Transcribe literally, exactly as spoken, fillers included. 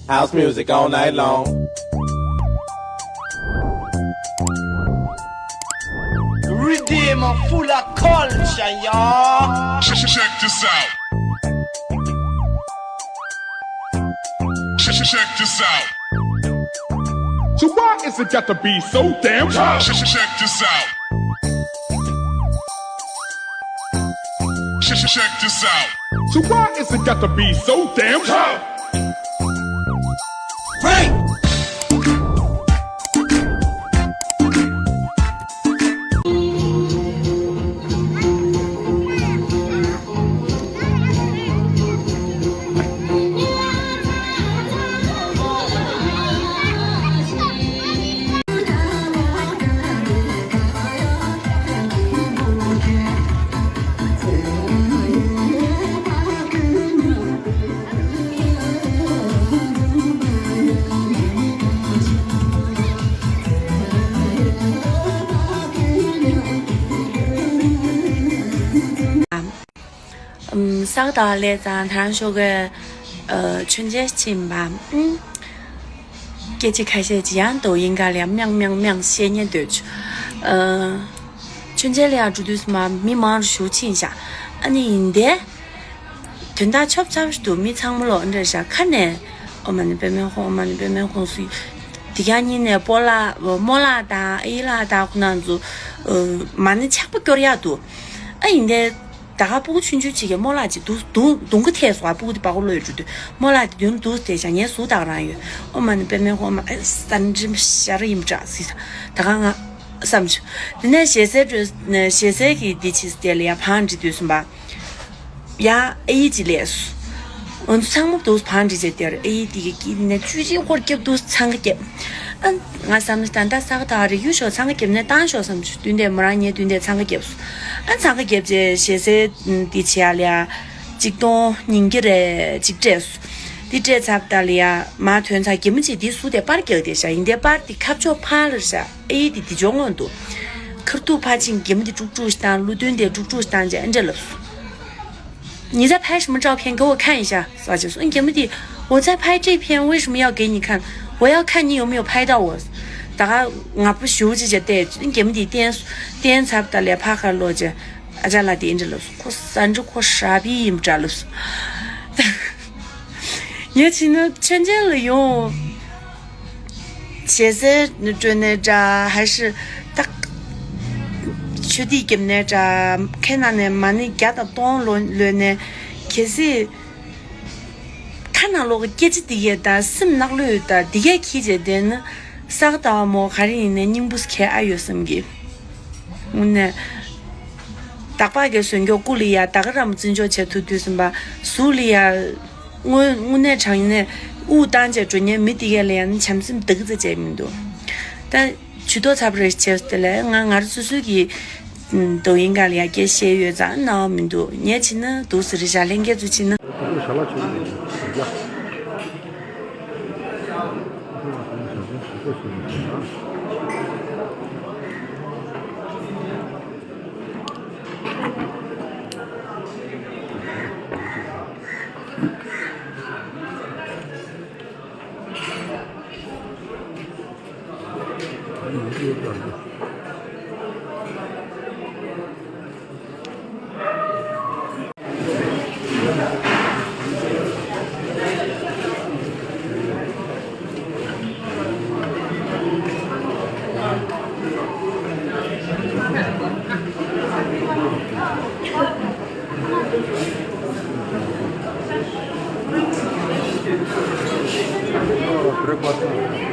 House music all night long. Redeem full of culture, y'all. Check, check this out. Check, check this out. So why is it got to be so damn tough? Check, check this out. Check, check this out. So why is it got to be so damn tough? Break! ཨམ། ས་ག་ཟླ་བ་སླེབས་ཙང་ད་རང་ཤོག་གི་ཨ་མཆོད་མཇལ་ཕྱིན་པ། ཨམ། སྐད་ཆ་ཁ་ཤས་ཅིག་ཡང་དོ་ཡིན་ག་ལ་ཡང་མྱང་མྱང་མྱང་བཤད་ཉན་འདོད་བྱུང་། ཨ། མཆོད་མཇལ་ལ་ཡང་འགྲོ་དུས་སུ་མ་མི་མང་རུ་ཞུགས་ཕྱིན་ཤག་ཨ་ནི་ཡིན་དེ། དོན་དག་ཆོབ་ཚ་པོ་ཞིག་འདུག་མི་ཚང་མ་ལོག་འདྲ་ཤག་ཁ་ནས་ཨོཾ་མ་ཎི་པདྨེ་ཧཱུྃ། ཨོཾ་མ་ཎི་པདྨེ་ཧཱུྃ་ཟེར། དེ་ག་ཉིན་ནས་སྤོ་ལགས་རྨོ་ལགས་དང་ཨ་ཡེ་ལགས་དང་ཁོ་རང་ཚོ་ཨ་མ་ཎི་ཕྱག་པ་སྐྱོར་ཡག་འདུག་ཨ་ཡིན་དེ། ད་ག་སྤུ་གུ་ཆུང་ཆུང་ཅིག་གིས་རྨོ་ལགས་ཅིག་འདུག་རྡུང་རྡུང་གི་ཐད་སོང་། སྤུ་གུ་དེ་པགས་ཀོ་ལོག་ཡོད་འགྲོ་དུས་རྨོ་ལགས་དེ་མདུན་འདུག་བསྡད་ཤག་ངའི་ཟུར་ལྟ་ག་རང་ཡོད། ཨོཾ་མ་ཎི་པདྨེ་ཧཱུྃ། ཨ་ས་འགྲིམ་ཤ་ར་ཡིན་དྲག་ཟེར། ད་ག་ང་བསམ་བྱུང་། དེ་ནས་ཞལ་ཟས་སྤྲོད། ཞལ་ཟས་ཀྱི་འདི་ཕྱིས་དེ་ལ་ཡ་བང་སྒྲིག་དུས་སུ་བ། ཡ་ཨ་ཡེ་ཅིག་སླེབས་སོང་། ང་ཚོ་ཚང་མ་འདུག་བང་སྒྲིག་བྱས་དེར་ཨ་ཡེ་དེ་གི་དཀྱིལ་ནས་ཆུ་ཆེན་ཧོར་རྒྱབ་འདུག་འཚང་ཁ་རྒྱབ། ཨ། ང་བསམ་ན་ད་ལྟ་ས་ག་ཟླ་བ་རེ་ཡུལ་ཤོག་འཚང་ཁ་རྒྱབ་ནས་བཏང་ཤོག་བསམ་བྱུང་། བདུན་དེ་མོ་རང་ངའི་བདུན་དེ་འཚང་ཁ་རྒྱབ་སོང་། ཨ་འཚང་ཁ་རྒྱབ་རྗེས་ཞལ་ཟས་འདི་བྱེད་ཡ་ལ་ཡ་ཆིག་སྟོང་ཉིས་བརྒྱ་རེ་ཅིག་སྤྲད་སོང་། འདི་སྤྲད་ཚར་ད་ལ་ཡ་མ་ཐོན་ཚར་གད་མོ་ཅིག་འདི་ཟུར་དེ་པར་རྒྱག་བསྡད་ཤག་ཡིན་དེ་པར་འདི་ཁ་ཕྱོགས་ཕར་ལ་ཤག་ཨ་ཡེ་འདི་འདི་ཕྱོགས་ངོས་འདུག་ཁ་ཐུག་ཕར་ཕྱིན་གད་མོ་འདི་དཀྲུག་དཀྲུག་ཞིག་བཏང་། ལུས་སྟོན་དེ་དཀྲུག་དཀྲུག་ཞིག་བཏང་བྱས་ཨ་འདྲ་ལབ་སོང་། 你在拍什么照片？给我看一下。 ཟེར་བྱས་སོང་། གད་མོ་དེས། 我在拍这片，为什么要给你看？我要看你有没有拍到我。 ད་ག་ང་པོ་ཞུ་ཅི་བྱས་ཏེ་གད་མོ་དེས་བསྟན་སོང་། བསྟན་ཚར་ད་ལས་ཕ་ཁར་ལོག་བྱས་ཨ་ཅག་ལགས་དེ་འདྲ་ལབ་སོང་། ཁོ་ཟ་འདྲ་ཁོ་ཧྲ་བི་ཡིན་འདྲ་ལབ་སོང་། ངས་བྱས་ན་མཆོད་མཇལ་ལ་ཡོང་། ཞལ་ཟས་སྤྲོད་ནའི་འདྲ། ཧ་ཤི་ཏག་ཆུ་ཐིགས་བརྒྱབ་ནའི་འདྲ། ཁའི་ནང་ནས་མ་ཎི་བརྒྱ་དང་སྟོང་ལོན་ལོན་ནའི། གལ་སྲིད་ཁ་ནང་ལོགས་ཀྱི་སྐད་ཆ་འདི་གས་དང་སེམས་ནག་ལོས་དང་འདི་གས་ཁྱི་བྱས་བསྡད་ན། ས་ག་ཟླ་བ་མོ་ག་རེ་ཡིན་ནའི་སྙིང་པོ་ཁྱེར་ཨ་ཡོད་བསམ་གི། དངོས་གནས། སྟག་ལྤགས་ཀྱི་གཟོན་སྐྱོགས་སྐུ་ལ་ཡ། ད་ག་ར་མོ་བརྩི་འཇོག་བྱེད་ཐུབ་དུས་ཙམ་པ་གཟུགས་ལ་ཡ། དངོས་དངོས་གནས་དྲང་གནས་དབུགས་བཏང་བྱས་འགྲོ་མཁན་མི་དེ་གས་ལ་ཡང་བྱམས་སེམས་འདག་རྩེ་བྱས་མི་འདུག་ད་ཇུས་གཏོགས་ཚབ་རེ་བྱས་དེ་ལས་ང་ང་རང་སོ་སོའི་གི་ཨམ། དོ་ཡིན་ག་ལ་ཡ་སྐད་བཤད་ཡོད་ཙང་གནང་བ་མི་འདུག་ངས་བྱས་ན་འདུག་ཟེར་བཞག་ལྷན་རྒྱས་ཚོ་བྱས་ན། Прекрасно.